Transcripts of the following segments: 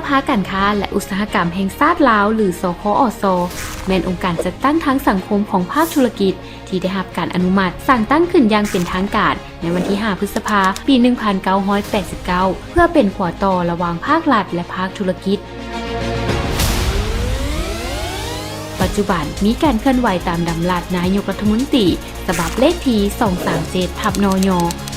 ພາການຄ້າ ແລະ ອຸດສາຫະກຳແຫ່ງຊາດລາວ ຫຼື ສຄອສ ແມ່ນອົງການຈັດຕັ້ງທາງສັງຄົມຂອງພາກທຸລະກິດ ທີ່ໄດ້ຮັບການອະນຸມັດສ້າງຕັ້ງຂຶ້ນຢ່າງເປັນທາງການ ໃນວັນທີຫ້າ ພຶດສະພາ ປີໜຶ່ງພັນເກົ້າຮ້ອຍແປດສິບເກົ້າ ເພື່ອເປັນຂົວຕໍ່ລະຫວ່າງພາກລັດ ແລະ ພາກທຸລະກິດ. ປັດຈຸບັນມີການເຄື່ອນໄຫວຕາມດຳລັດນາຍົກລັດຖະມົນຕີ ສະບັບເລກທີສອງສາມເຈັດ ທັບ ນຍ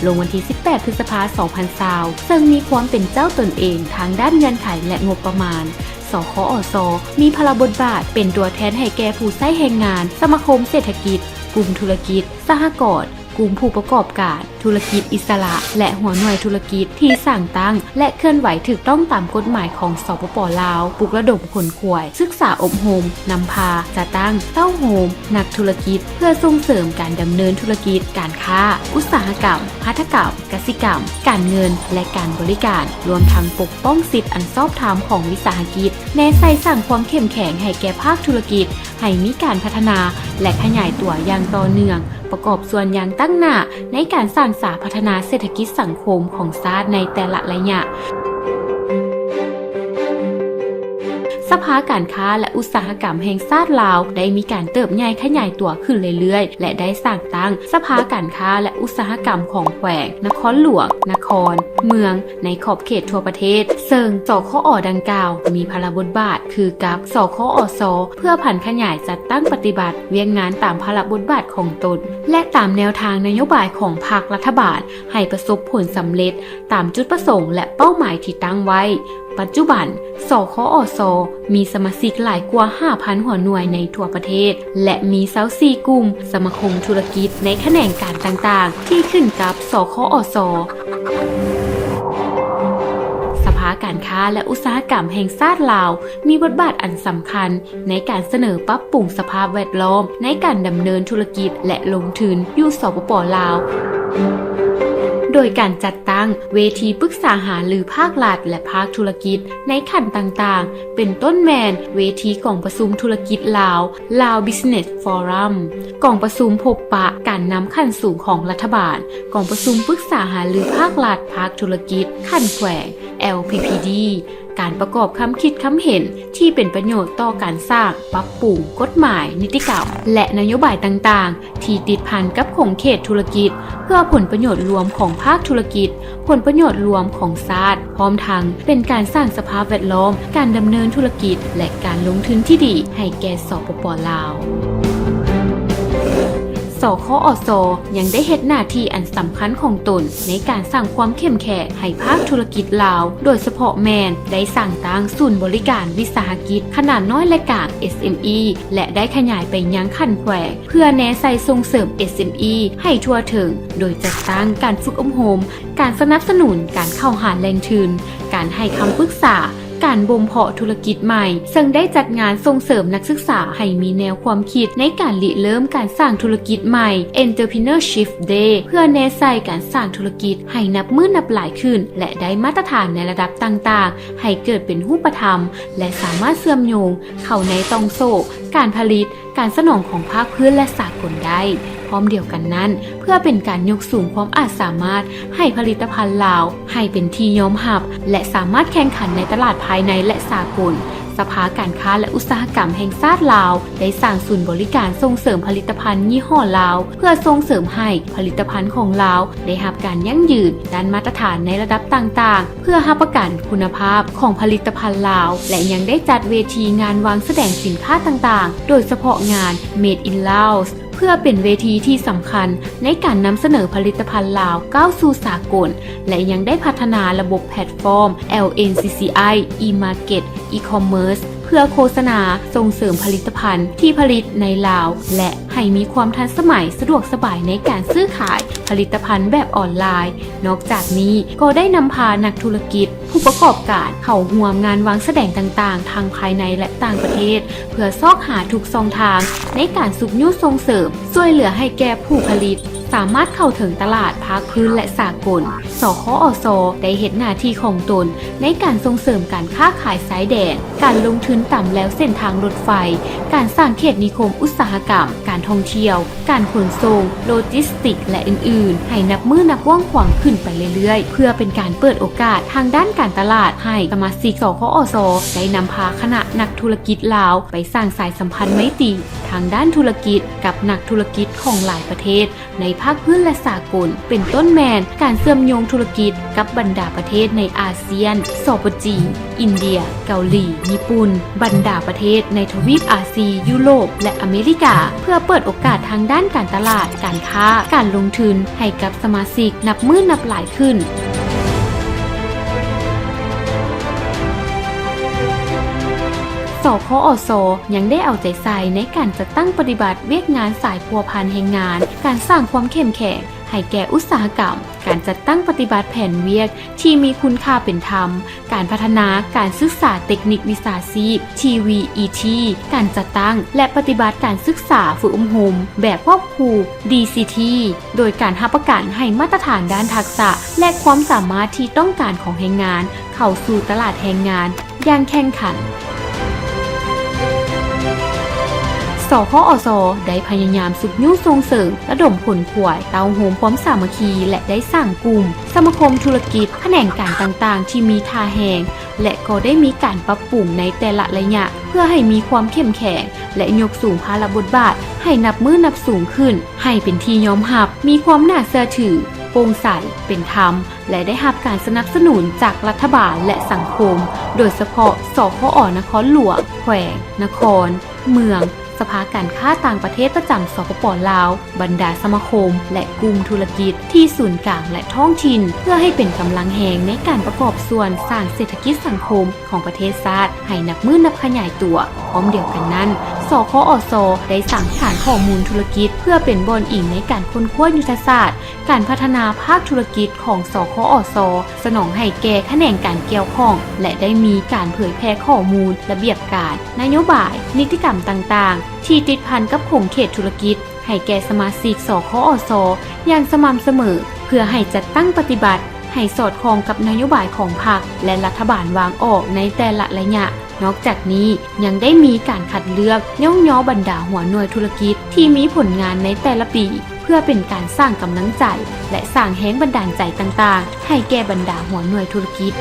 ລົງວັນທີສິບແປດ ພຶດສະພາ ສອງພັນຊາວ ເຊິ່ງມີຄວາມເປັນເຈົ້າຕົນເອງທາງດ້ານເງື່ອນໄຂ ແລະ ງົບປະມານ. ສຄອສ ມີພາລະບົດບາດເປັນຕົວແທນໃຫ້ແກ່ຜູ້ໃຊ້ແຮງງານ, ສະມາຄົມເສດຖະກິດ, ກຸ່ມທຸລະກິດ, ສະຫະກອນ, ກຸ່ມຜູ້ປະກອບການ, ທຸລະກິດອິດສະຫຼະ ແລະ ຫົວໜ່ວຍທຸລະກິດທີ່ສ້າງຕັ້ງ ແລະ ເຄື່ອນໄຫວຖືກຕ້ອງຕາມກົດໝາຍຂອງ ສປປ ລາວ, ປຸກລະດົມຂົນຂວາຍ, ສຶກສາອົບຮົມ, ນຳພາ, ຈັດຕັ້ງ, ເຕົ້າໂຮມ, ນັກທຸລະກິດ ເພື່ອສົ່ງເສີມການດຳເນີນທຸລະກິດ, ການຄ້າ, ອຸດສາຫະກຳ, ຫັດຖະກຳ, ກະສິກຳ, ການເງິນ ແລະ ການບໍລິການ, ລວມທັງປົກປ້ອງສິດອັນຊອບທຳຂອງວິສາຫະກິດ, ແນໃສ່ສ້າງຄວາມເຂັ້ມແຂງໃຫ້ແກ່ພາກທຸລະກິດ ໃຫ້ມີການພັດທະນາ ແລະ ຂະຫຍາຍຕົວຢ່າງຕໍ່ເນື່ອງ, ປະກອບສ່ວນຢ່າງຕັ້ງໜ້າໃນການສ້າງສາພັດທະນາເສດຖະກິດສັງຄົມຂອງຊາດໃນແຕ່ລະໄລຍະ. ສະພາການຄ້າ ແລະ ອຸດສາຫະກຳແຫ່ງຊາດລາວ ໄດ້ມີການເຕີບໃຫຍ່ຂະຫຍາຍຕົວຂຶ້ນເລື້ອຍໆ ແລະ ໄດ້ສ້າງຕັ້ງສະພາການຄ້າ ແລະ ອຸດສາຫະກຳຂອງແຂວງ, ນະຄອນຫຼວງ, ນະຄອນ, ເມືອງ ໃນຂອບເຂດທົ່ວປະເທດ, ເຊິ່ງ ສຄອ ດັ່ງກ່າວ ມີພາລະບົດບາດຄືກັບ ສຄອສ ເພື່ອຜັນຂະຫຍາຍຈັດຕັ້ງປະຕິບັດວຽກງານຕາມພາລະບົດບາດຂອງຕົນ ແລະ ຕາມແນວທາງນະໂຍບາຍຂອງພັກລັດຖະບານ ໃຫ້ປະສົບຜົນສຳເລັດຕາມຈຸດປະສົງ ແລະ ເປົ້າໝາຍທີ່ຕັ້ງໄວ້. ປັດຈຸບັນ ສຄອສ ມີສະມາຊິກຫຼາຍກວ່າຫ້າພັນຫົວໜ່ວຍໃນທົ່ວປະເທດ ແລະ ມີຊາວສີ່ກຸ່ມສະມາຄົມທຸລະກິດໃນຂະແໜງການຕ່າງໆ ທີ່ຂຶ້ນກັບ ສຄອສ. ສະພາການຄ້າ ແລະ ອຸດສາຫະກຳແຫ່ງຊາດລາວ ມີບົດບາດອັນສຳຄັນໃນການສະເໜີປັບປຸງສະພາບແວດລ້ອມໃນການດຳເນີນທຸລະກິດ ແລະ ລົງທຶນຢູ່ ສປປ ລາວ ໂດຍການຈັດຕັ້ງເວທີປຶກສາຫາລືພາກລັດ ແລະ ພາກທຸລະກິດໃນຂັ້ນຕ່າງໆ ເປັນຕົ້ນແມ່ນເວທີກອງປະຊຸມທຸລະກິດລາວ Lao Business Forum, ກອງປະຊຸມພົບປະການນຳຂັ້ນສູງຂອງລັດຖະບານ, ກອງປະຊຸມປຶກສາຫາລືພາກລັດ, ພາກທຸລະກິດ, ຂັ້ນແຂວງ, ແອລພີພີດີ, ການປະກອບຄຳຄິດຄຳເຫັນທີ່ເປັນປະໂຫຍດຕໍ່ການສ້າງ, ປັບປຸງກົດໝາຍ, ນິຕິກຳ ແລະ ນະໂຍບາຍຕ່າງໆ ທີ່ຕິດພັນກັບຂົງເຂດທຸລະກິດ ເພື່ອຜົນປະໂຫຍດລວມຂອງພາກທຸລະກິດ, ຜົນປະໂຫຍດລວມຂອງຊາດ, ພ້ອມທັງເປັນການສ້າງສະພາບແວດລ້ອມການດຳເນີນທຸລະກິດ ແລະ ການລົງທຶນທີ່ດີໃຫ້ແກ່ ສປປ ລາວ. ສຄອສ ຍັງໄດ້ເຮັດໜ້າທີ່ອັນສຳຄັນຂອງຕົນໃນການສ້າງຄວາມເຂັ້ມແຂງໃຫ້ພາກທຸລະກິດລາວ, ໂດຍສະເພາະແມ່ນໄດ້ສ້າງຕັ້ງສູນບໍລິການວິສາຫະກິດຂະໜາດນ້ອຍ ແລະ ກາງ ເອສເອັມອີ ແລະ ໄດ້ຂະຫຍາຍໄປຍັງຂັ້ນແຂວງ ເພື່ອແນໃສ່ສົ່ງເສີມ ເອສເອັມອີ ໃຫ້ທົ່ວເຖິງ, ໂດຍຈັດຕັ້ງການຝຶກອົບຮົມ, ການສະໜັບສະໜູນການເຂົ້າຫາແຫຼ່ງທຶນ, ການໃຫ້ຄຳປຶກສາ, ການບົ່ມເພາະທຸລະກິດໃໝ່, ເຊິ່ງໄດ້ຈັດງານສົ່ງເສີມນັກສຶກສາໃຫ້ມີແນວຄວາມຄິດໃນການລິເລີ່ມການສ້າງທຸລະກິດໃໝ່, Entrepreneurship Day, ເພື່ອແນໃສ່ການສ້າງທຸລະກິດໃຫ້ນັບມື້ນັບຫຼາຍຂຶ້ນ ແລະ ໄດ້ມາດຕະຖານໃນລະດັບຕ່າງໆ ໃຫ້ເກີດເປັນຮູບປະທຳ ແລະ ສາມາດເຊື່ອມໂຍງເຂົ້າໃນຕ່ອງໂສ້ການຜະລິດ, ການສະໜອງຂອງພາກພື້ນ ແລະ ສາກົນໄດ້. ພ້ອມດຽວກັນນັ້ນ, ເພື່ອເປັນການຍົກສູງຄວາມອາດສາມາດໃຫ້ຜະລິດຕະພັນລາວໃຫ້ເປັນທີ່ຍອມຮັບ ແລະ ສາມາດແຂ່ງຂັນໃນຕະຫຼາດພາຍໃນ ແລະ ສາກົນ, ສະພາການຄ້າ ແລະ ອຸດສາຫະກຳແຫ່ງຊາດລາວ ໄດ້ສ້າງສູນບໍລິການສົ່ງເສີມຜະລິດຕະພັນຍີ່ຫໍ້ລາວ ເພື່ອສົ່ງເສີມໃຫ້ຜະລິດຕະພັນຂອງລາວໄດ້ຮັບການຢັ້ງຢືນດ້ານມາດຕະຖານໃນລະດັບຕ່າງໆ ເພື່ອຮັບປະກັນຄຸນນະພາບຂອງຜະລິດຕະພັນລາວ ແລະ ຍັງໄດ້ຈັດເວທີງານວາງສະແດງສິນຄ້າຕ່າງໆ ໂດຍສະເພາະງານ Made in Laos ເພື່ອເປັນເວທີທີ່ສຳຄັນໃນການນຳສະເໜີຜະລິດຕະພັນລາວກ້າວສູ່ສາກົນ ແລະ ຍັງໄດ້ພັດທະນາລະບົບແພລດຟອມ ແອລເອັນຊີຊີໄອ e-market e-commerce ເພື່ອໂຄສະນາສົ່ງເສີມຜະລິດຕະພັນທີ່ຜະລິດໃນລາວ ແລະ ໃຫ້ມີຄວາມທັນສະໄໝ, ສະດວກສະບາຍໃນການຊື້ຂາຍຜະລິດຕະພັນແບບອອນລາຍ. ນອກຈາກນີ້ກໍໄດ້ນຳພານັກທຸລະກິດ, ຜູ້ປະກອບການເຂົ້າຮ່ວມງານວາງສະແດງຕ່າງໆ ທັງພາຍໃນ ແລະ ຕ່າງປະເທດ ເພື່ອຊອກຫາທຸກຊ່ອງທາງໃນການຊຸກຍູ້ສົ່ງເສີມ, ຊ່ວຍເຫຼືອໃຫ້ແກ່ຜູ້ຜະລິດ, ສາມາດເຂົ້າເຖິງຕະຫຼາດພາກພື້ນ ແລະ ສາກົນ. ສຄອສ ໄດ້ເຮັດໜ້າທີ່ຂອງຕົນໃນການສົ່ງເສີມການຄ້າຂາຍຊາຍແດນ, ການລົງທຶນຕາມແລວເສັ້ນທາງລົດໄຟ, ການສ້າງເຂດນິຄົມອຸດສາຫະກຳ, ການທ່ອງທ່ຽວ, ການຂົນສົ່ງ, ໂລຈິສຕິກ ແລະ ອື່ນໆ ໃຫ້ນັບມື້ນັບກວ້າງຂວາງຂຶ້ນໄປເລື້ອຍໆ ເພື່ອເປັນການເປີດໂອກາດທາງດ້ານການຕະຫຼາດໃຫ້ສະມາຊິກ ສຄອສ ໄດ້ນຳພາຄະນະນັກທຸລະກິດລາວໄປສ້າງສາຍສຳພັນໄມຕີທາງດ້ານທຸລະກິດກັບນັກທຸລະກິດຂອງຫຼາຍປະເທດ ໃນພາກພື້ນ ແລະ ສາກົນ, ເປັນຕົ້ນແມ່ນການເຊື່ອມໂຍງທຸລະກິດກັບບັນດາປະເທດໃນອາຊຽນ, ສປ ຈີນ, ອິນເດຍ, ເກົາຫຼີ, ຍີ່ປຸ່ນ, ບັນດາປະເທດໃນທະວີບອາຊີ, ຢູໂຣບ ແລະ ອາເມລິກາ, ເພື່ອເປີດໂອກາດທາງດ້ານການຕະຫຼາດ, ການຄ້າ, ການລົງທຶນໃຫ້ກັບສະມາຊິກນັບມື້ນັບຫຼາຍຂຶ້ນ. ສຄອສ ຍັງໄດ້ເອົາໃຈໃສ່ໃນການຈັດຕັ້ງປະຕິບັດວຽກງານສາຍພົວພັນແຮງງານ, ການສ້າງຄວາມເຂັ້ມແຂງໃຫ້ແກ່ອຸດສາຫະກຳ, ການຈັດຕັ້ງປະຕິບັດແຜນວຽກທີ່ມີຄຸນຄ່າເປັນທຳ, ການພັດທະນາການສຶກສາເຕັກນິກວິຊາຊີບ ທີວີອີທີ, ການຈັດຕັ້ງ ແລະ ປະຕິບັດການສຶກສາຝຶກອົບຮົມແບບຄວບຄູ່ ດີຊີທີ ໂດຍການຮັບປະກັນໃຫ້ມາດຕະຖານດ້ານທັກສະ ແລະ ຄວາມສາມາດທີ່ຕ້ອງການຂອງແຮງງານເຂົ້າສູ່ຕະຫຼາດແຮງງານ ຢ່າງແຂ່ງຂັນ. ສຄອສ ໄດ້ພະຍາຍາມຊຸກຍູ້ສົ່ງເສີມ, ລະດົມຂົນຂວາຍ, ເຕົ້າໂຮມຄວາມສາມັກຄີ ແລະ ໄດ້ສ້າງກຸ່ມ, ສະມາຄົມທຸລະກິດ, ຂະແໜງການຕ່າງໆທີ່ມີທ່າແຮງ ແລະ ກໍໄດ້ມີການປັບປຸງໃນແຕ່ລະໄລຍະ ເພື່ອໃຫ້ມີຄວາມເຂັ້ມແຂງ ແລະ ຍົກສູງພາລະບົດບາດໃຫ້ນັບມື້ນັບສູງຂຶ້ນ, ໃຫ້ເປັນທີ່ຍອມຮັບ, ມີຄວາມໜ້າເຊື່ອຖື, ໂປ່ງໃສ, ເປັນທຳ ແລະ ໄດ້ຮັບການສະໜັບສະໜູນຈາກລັດຖະບານ ແລະ ສັງຄົມ, ໂດຍສະເພາະ ສຄອ ນະຄອນຫຼວງ, ແຂວງ, ນະຄອນ, ເມືອງ, ສະພາການຄ້າຕ່າງປະເທດປະຈຳ ສປປ ລາວ, ບັນດາສະມາຄົມ ແລະ ກຸ່ມທຸລະກິດທີ່ສູນກາງ ແລະ ທ້ອງຖິ່ນ, ເພື່ອໃຫ້ເປັນກຳລັງແຮງໃນການປະກອບສ່ວນສ້າງເສດຖະກິດສັງຄົມຂອງປະເທດຊາດໃຫ້ນັບມື້ນັບຂະຫຍາຍຕົວ. ພ້ອມດຽວກັນນັ້ນ, ສຄອສ ໄດ້ສ້າງຖານຂໍ້ມູນທຸລະກິດ ເພື່ອເປັນບ່ອນອີງໃນການຄົ້ນຄວ້າຍຸດທະສາດ ການພັດທະນາພາກທຸລະກິດຂອງ ສຄອສ ສະໜອງໃຫ້ແກ່ຂະແໜງການກ່ຽວຂ້ອງ ແລະ ໄດ້ມີການເຜີຍແຜ່ຂໍ້ມູນ, ລະບຽບການ, ນະໂຍບາຍ, ນິຕິກຳຕ່າງໆ ທີ່ຕິດພັນກັບຂົງເຂດທຸລະກິດ ໃຫ້ແກ່ສະມາຊິກ ສຄອສ ຢ່າງສະໝ່ຳສະເໝີ ເພື່ອໃຫ້ຈັດຕັ້ງປະຕິບັດໃຫ້ສອດຄ່ອງກັບນະໂຍບາຍຂອງພັກ ແລະ ລັດຖະບານວາງອອກໃນແຕ່ລະໄລຍະ. ນອກຈາກນີ້ ຍັງໄດ້ມີການຄັດເລືອກຍ້ອງຍໍບັນດາຫົວໜ່ວຍທຸລະກິດທີ່ມີຜົນງານໃນແຕ່ລະປີ ເພື່ອເປັນການສ້າງກຳລັງໃຈ ແລະ ສ້າງແຮງບັນດານໃຈຕ່າງໆ ໃຫ້ແກ່ບັນດາຫົວໜ່ວຍທຸລະກິດ.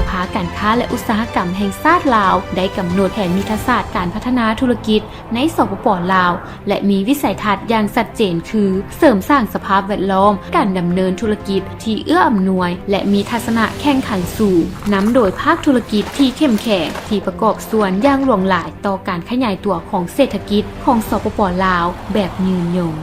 ສະພາການຄ້າ ແລະ ອຸດສາຫະກຳແຫ່ງຊາດລາວ ໄດ້ກຳນົດແຜນຍຸດທະສາດການພັດທະນາທຸລະກິດໃນ ສປປ ລາວ ແລະ ມີວິໄສທັດຢ່າງຊັດເຈນ ຄື ເສີມສ້າງສະພາບແວດລ້ອມການດຳເນີນທຸລະກິດທີ່ເອື້ອອຳນວຍ ແລະ ມີທັດສະນະແຂ່ງຂັນສູງ, ນຳໂດຍພາກທຸລະກິດທີ່ເຂັ້ມແຂງ ທີ່ປະກອບສ່ວນຢ່າງຫຼວງຫຼາຍຕໍ່ການຂະຫຍາຍຕົວຂອງເສດຖະກິດຂອງ ສປປ ລາວ ແບບຍືນຍົງ.